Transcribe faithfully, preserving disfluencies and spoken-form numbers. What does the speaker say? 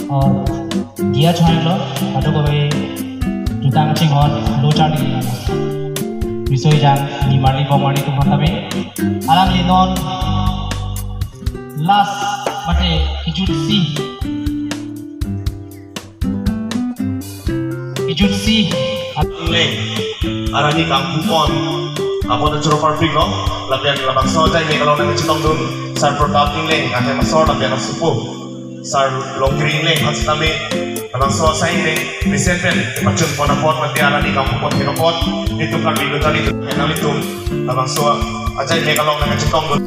Oh, dia chai lo, kadokave jutang chinghon lo charli. Riso ejang nimarli bongmarli atum aphan tame. Alangli non last mate kejutsi. Kejutsi. Ingleng, arani kangpupon. Apot choro parpik lo, lapen labangso ajai mek along nangchetongdun Sar Pratap Ingleng, ahem asor lapen asopo Sar Longkiri Ingleng aphan sitame, labangso asai ingleng mesen pen pachunpon apot mate arani kangpupon henopot, nelitum Karbi Lo Charli atum, nanglitum labangso ajai mek along nangchetongdun.